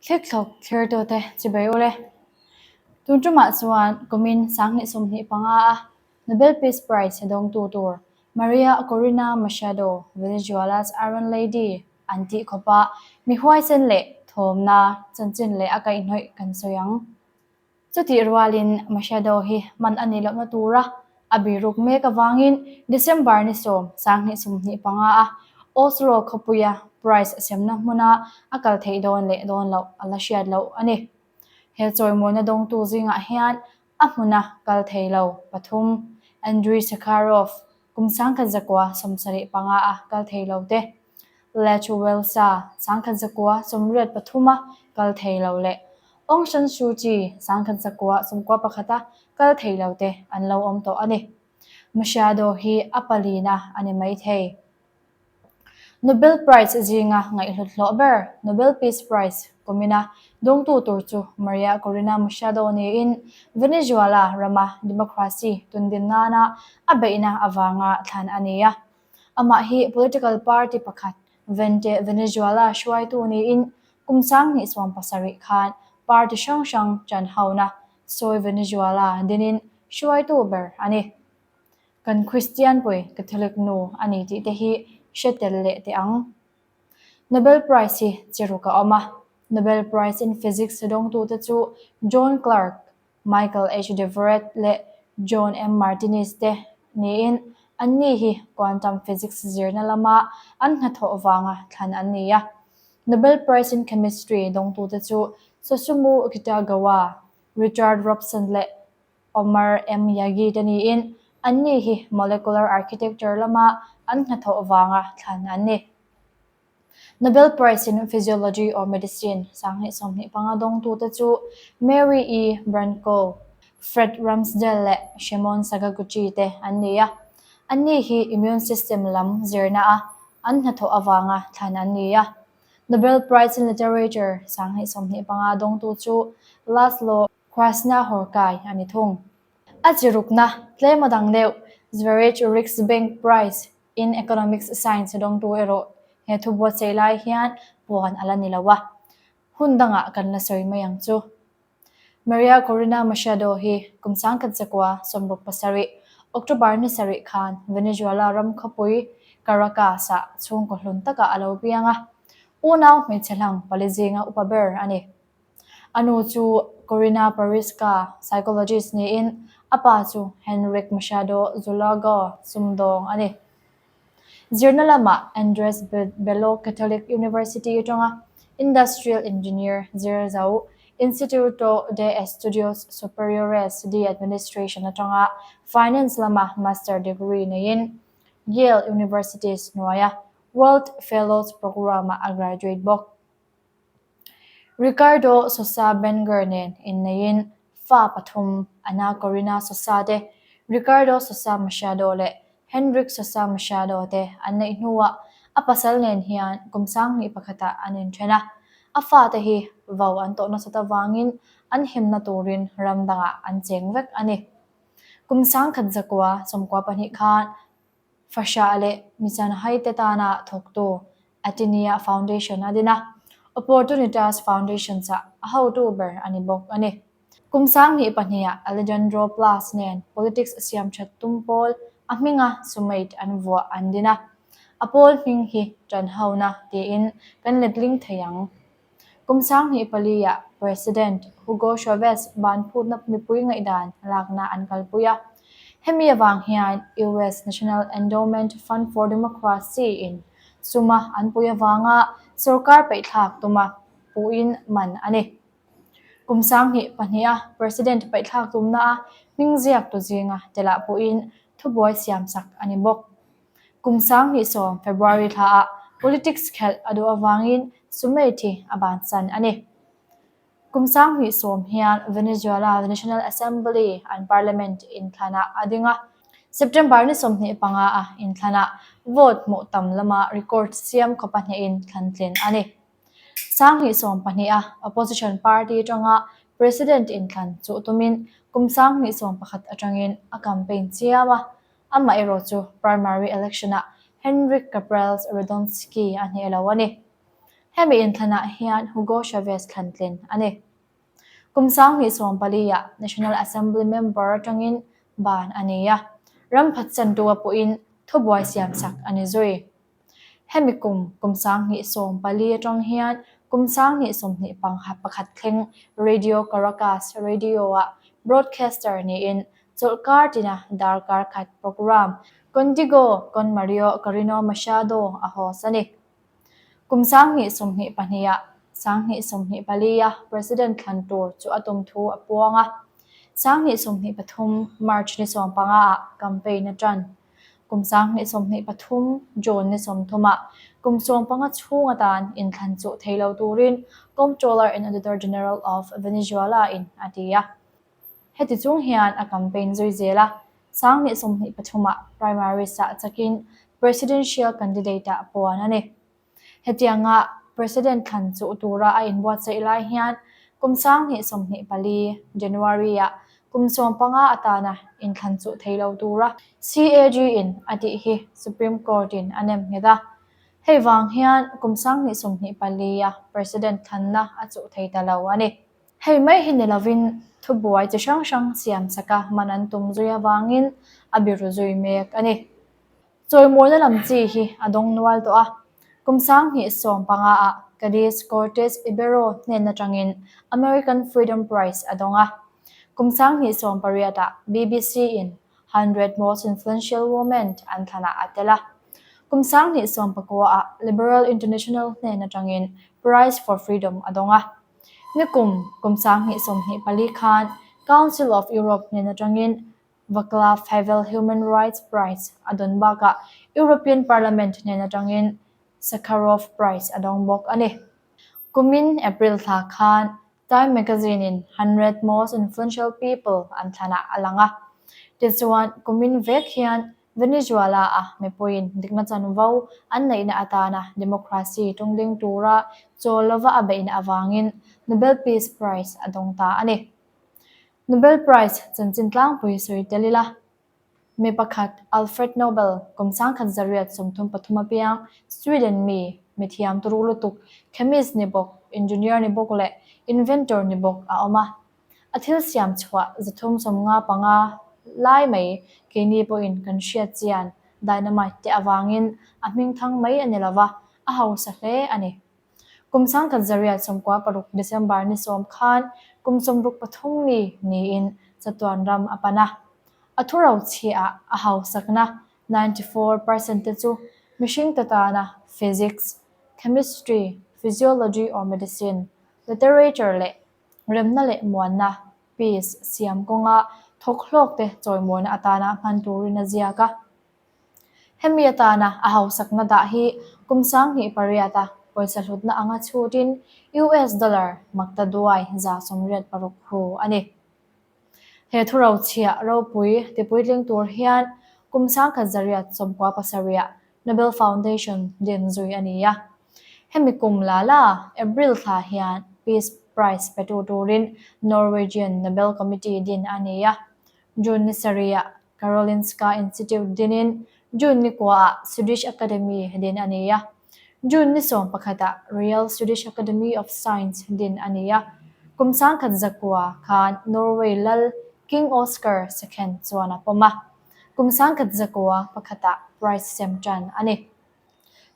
Thlikthlawk thlirtute chibei ule. Tun tumah chuan kumin 2025 a Nobel Peace Prize dawngtu tur Maria Corina Machado, Venezuela's Iron Lady an tih khawpa mi huaisen leh thawmna chanchin leh a kaihhnawih kan sawi ang. Chutih rualin Machado hi man a nih lohna tura a biruk mek avangin December ni sawm 2025 a Oslo khawpuia prize semna hmuna a kal theih dawn leh dawn loh a la hriat loh a ni. He chawimawina dawngtu zingah hian a hmuna kal thei lo pathum Andriy Sakharov kum 1975 a kal thei lo te, Lech Walesa 1983 a kal thei lo leh Aung San Suu Kyi 1991 a kal thei lo te an lo awm tawh a ni. Machado hi a palina a ni mai thei. Nobel Prize zinga ngaihhlut hlawh ber Nobel Peace Prize kumina dawngtu tur chu Maria Corina Machado niin Venezuela rama democracy tundin nana a beihna avanga thlan a ni a. Amah hi political party pakhat Vente Venezuela hruaitu niin kum 2017 khan party hrang hrang chanhona Soy Venezuela dinin hruaitu ber a ni. Kan Kristian pui Catholic nu a ni tih te hi hre tel leh teh ang. Nobel Prize hi chi ruk a awm a. Nobel Prize in Physics dawngtute chu John Clarke, Michael H. Devoret leh John M. Martinis te niin anni hi quantum physics zirna lama an hnathawh vanga thlan an ni a. Nobel Prize in Chemistry dawngtute chu Susumu Kitagawa, Richard Robson leh Omar M. Yaghi te niin anni hi molecular architecture lama an hnathawh vanga thlan an ni. Nobel Prize in Physiology or Medicine 2025 dawngtute chu Mary E. Brunkow, Fred Ramsdell leh Shimon Sakaguchi te an ni a. Anni hi immune system lam zirna a an hnathawh avanga thlan an ni a. Nobel Prize in Literature 2025 dawngtu chu Laszlo Krasznahorkai a ni thung. A chirukna tlem a dang deuh, Zverich Riksbank Prize in Economics Science dawngtu erawh he thu buatsaih lai hian puan a la ni lo a, hun dangah kan la sawi mai ang chu. Maria Corina Machado hi kum 1967, October ni sarih khan Venezuela ram khawpui Caracas-ah chhungkaw hlun takah a lo piang a, unau hmeichhe hlang pali zinga upa ber a ni. A nu chu Corina Pariska, psychologist niin a pa chu Henrique Machado Zuloaga sumdawng a ni. Zirna lamah Andres Bello Catholic University atanga Industrial Engineer zir zo, Instituto de Estudios Superiores de Administration atanga Finance lama Master degree neiin Yale University hnuaia World Fellows Programme-ah a graduate bawk. Ricardo Sosa Benger nen inneiin fa pathum Ana Corina Sosa te, Ricardo Sosa Machado leh Henrique Sosa Machado te an neih hnuah a pasal nen hian kum 2001ah an inthen a. A fate hi vau an tawh nasat avangin an himna turin ram dangah an cheng vek a ni. Kum 1992 khan Fahrah leh Michanhaite tana thawktu Atinia Foundation a din a, Oportunitas Foundation-ah a hotu ber a ni bawk a ni. Kum 2002ah Alejandro Plass nen politics siam that tum pawl a hminga Sumate an vuah an din a, a pawl hming hi Tanhona tiin kan letling thei ang. Kum 2004ah President Hugo Chavez banphutna mipui ngaihdan lakna an kalpui a. Hemi avang hian US National Endowment Fund for Democracy in suma an pui avanga sorkar paihthlak tuma puhin man a ni. Kum 2002a President paihthlak tumna a hming ziaktu zinga telah pawhin thubuai siamsak a ni bawk. Kum 2010 February thlaah politics khelh a duh avangin Sumate hi a bansan a ni. Kum 2010 hian Venezuela National Assembly an parliament inthlanah a ding a, September ni 25 a inthlanah vote hmuh tam lama record siam khawpa hnehin thlantlin a ni. 2012 a opposition party atanga president inthlan chuh tumin kum 2011 atangin a campaign chiam a, Amaherawh chu primary election-ah Henryk Capriles Radonski a hneh lo a ni. Hemi inthlanah hian Hugo Chavez thlantlin a ni. Kum 2014 ah National Assembly member atangin ban a ni a, ram phatsantu a pawhin thubuai siamsak a ni zui. Hemi kum kum 2014 atang hian kum 2021 thleng Radio Caracas Radio-ah broadcaster niin chawlhkar tina darkar khat programme Contigo con Mario Corino Machado a host a ni. Kum 2022 ah 2024 a President thlan tur chu a tum thu a puang a, 2023 March ni 15 ah campaign a tan. Kum 2023 June ni 30 ah kum 15 chhung atan inthlan chuh thei lo turin Comptroller and Auditor General of Venezuela in a ti a. Heti chung hian a campaign zui zel a, 2023 ah primaries ah chakin presidential candidate ah puan a ni. Hetianga President thlan chuh tura a inbuatsaih lai hian kum 2024 January ah kum 15 atana inthlan chuh thei lo tura CAG in a tih hi Supreme Court in a nem nghet a. Hei vang hian kum 2024 a President thlanna a chuh thei ta lo a ni. Hei mai hi ni lovin thubuai chi hrang hrang siam saka man an tum zui avangin a biru zui mek a ni. Chawimawina lam chi hi a dawng nual tawh a, kum 2015 ah Cadiz Cortez Ibero hnen atangin American Freedom Prize a dawng a. Kum 2018 ah BBC in 100 Most Influential Women an thlanah a tel a. Kum 2019 ah Liberal International hnen atangin Prize for Freedom a dawng a. Nikum kum 2024 khan Council of Europe hnen atangin Vaclav Havel Human Rights Prize a dawn bakah European Parliament hnen atangin Sakharov Prize a dawng bawk a ni. Kumin April thla khan Time Magazine-in 100 Most Influential People an thlanah a lang a. Tichuan, kumin vek hian Venezuela-a mipuiin dikna chanvo an neihna atana democracy tungding tura chawl lova a beihna avangin Nobel Peace Prize a dawng ta a ni. Nobel Prize chanchin tlangpui sawi tel ila, mi pakhat Alfred Nobel kum 1933 apiang Sweden mi, mithiam turu lutuk, chemist ni bawk, engineer ni bawk leh inventor ni bawk a awm a. A thil siam chhuah 355 lai mai keini pawhin kan hriat chian dynamite te avangin a hmingthang mai a ni lova, a hausa hle a ni. Kum 1996 December ni 10 khan kum 63 mi niin chatuan ram a pan a. A thu rochhiah a hausakna 94% te chu mihring te tana physics, chemistry, physiology or medicine, literature leh remna leh muanna, peace, siam kawnga thawk hlawk te chawimawina atana hman turin a ziak a. Hemi atana a hausakna dah hi kum 2008 a pawisa hlutna anga chhutin US dollar maktaduai 186 hu a ni. He thurochhiah ropui tipuitling tur hian kum 1997 Nobel Foundation din zui a ni a. Hemi kum la la April thla hian Peace Prize petu turin Norwegian Nobel Committee din a ni a. June ni sarihah Karolinska Institute dinin June ni kuaah Swedish Academy din a ni a. June ni 11 ah Royal Swedish Academy of Science din a ni a. Kum 1900 khan Norway lal King Oscar II chuan a pawm a. Kum 1901 ah prize sem tan a ni.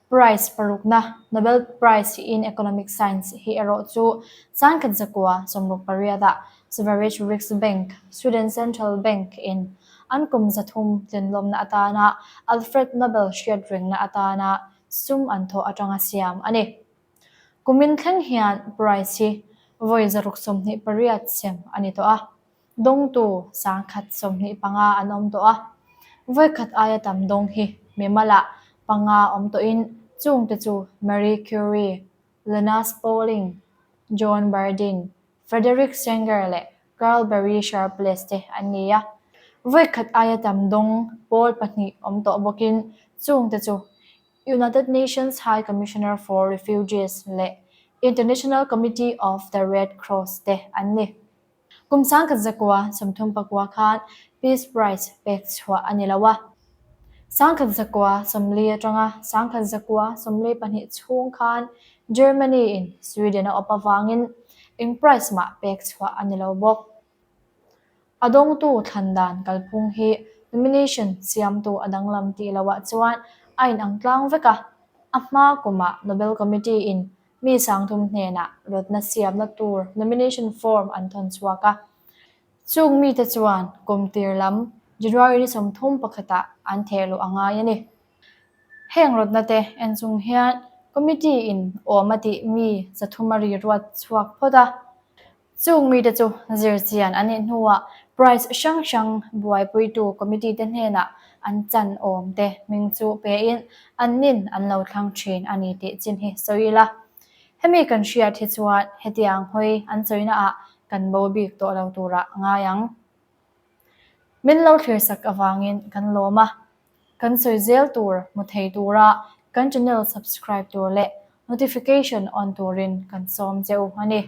Prize parukna, Nobel Prize in Economic Science hi erawh chu 1968 ah Sveriges Riksbank, Sweden Central Bank, in an kum 300 tlinlawmna atana Alfred Nobel hriat rengna atana sum an thawh atanga siam a ni. Kumin thleng hian prize hi vawi 628 sem a ni tawh a. Dawngtu 125 an awm tawh a, vawikhat aia tam dawng hi mimalah panga awm tawhin chungte chu Marie Curie, Linus Pauling, John Bardeen, Frederick Sanger leh Karl Barry Sharpless te an ni a. Vawikhat aia tam dawng pawl pahnih awm tawh bawkin chungte chu United Nations High Commissioner for Refugees leh International Committee of the Red Cross te an ni. Kum 1939 khan Peace Prize pek chhuah a ni lo a. 1940 atanga 1942 chhung khan Germany-in Sweden a awp avangin eng prize mah pek chhuah a ni lo bawk. A dawngtu thlan dan kalphung hi nomination siamtu a danglam tih loah chuan a inang tlang vek a, a hma kumah Nobel Committee-in mi sangthum hnenah rawtna siamna tur nomination form an thawn chhuak a. Chung mite chuan kum tir lam January ni 31 ah an theh luh a ngai a ni. Heng rawtna te en chung hian Committee-in awm a tih mi 300 a ri ruat chhuak phawt a. Chung mite chu zirchian an nih hnuah prize hrang hrang buaipuitu committee te hnenah an chan awm te hming chu pein an nin an lo thlang thin a ni tih chin hi sawi ila. Hemi kan hriat hi chuan hetiang hawi an sawinaah kan bo bik tawh lo turah ngai ang. Min lo thlirsak avangin kan lawm a, kan sawi zel tur hmu thei tura kan channel subscribe tur leh notification on turin kan sawm che u a ni.